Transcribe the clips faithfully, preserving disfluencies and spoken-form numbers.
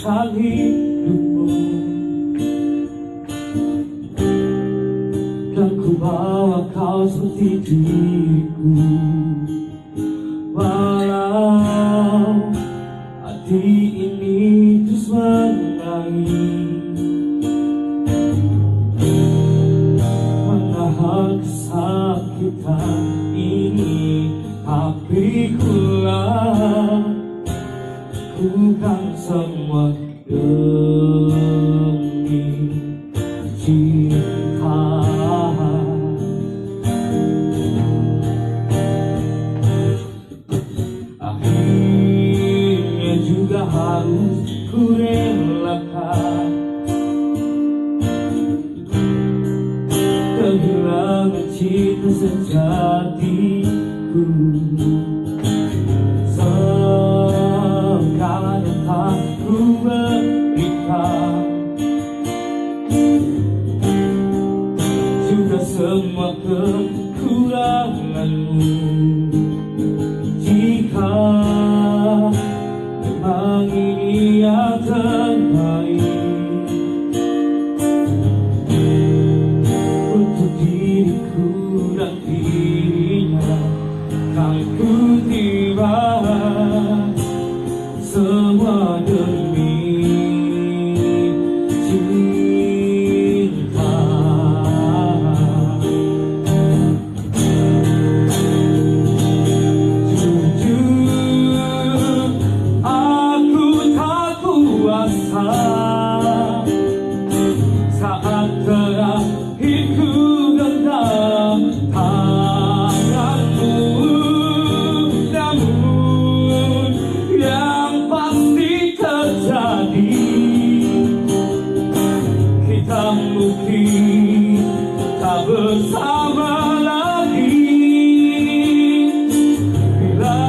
Sang hidupmu, dan kubawa kau seperti diriku. Walau hati ini terus menangis, menahan kesakitan ini, tapi ku lakukan semua demi cinta. Akhirnya juga harus kurelakan kehilangan cinta sejatiku. Segalanya tak ku berikan, juga semua kekuranganmu. Jika memang ini yang terbaik untuk diriku dan dirinya, kan ku terima semua demi cinta. Jujur, aku tak kuasa saat terakhir ku genggam tanganmu. Namun yang pasti terjadi, kita mungkin tak bersama lagi. Bila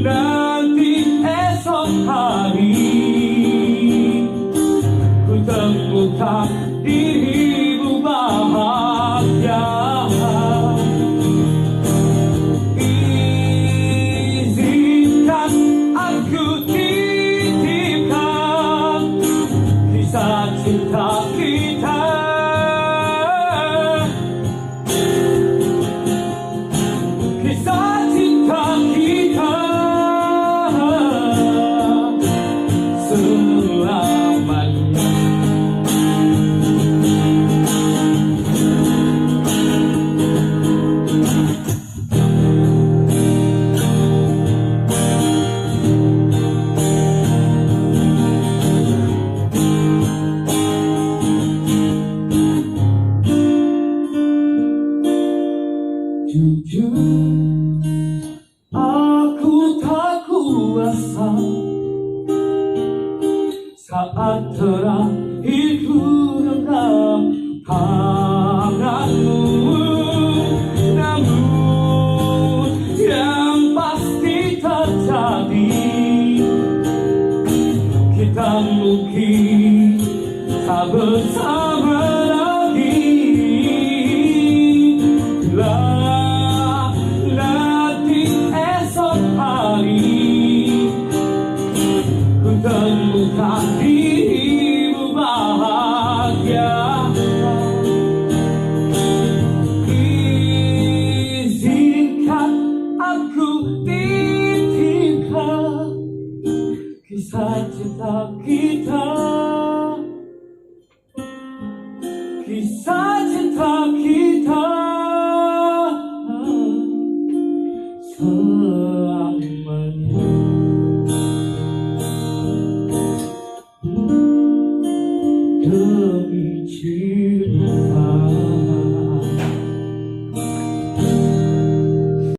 nanti esok hari ku temukan dirimu bahagia, izinkan aku titipkan kisah cinta kita. Kisah cinta kita selamanya. Jujur, aku tak kuasa saat terakhir ku genggam tanganmu. Namun yang pasti terjadi, kita mungkin tak bersama lagi. Bila nanti esok hari ku temukan dirimu bahagia, izinkan aku titipkan kisah cinta kita. Kisah cinta kita selamanya. Demi cinta.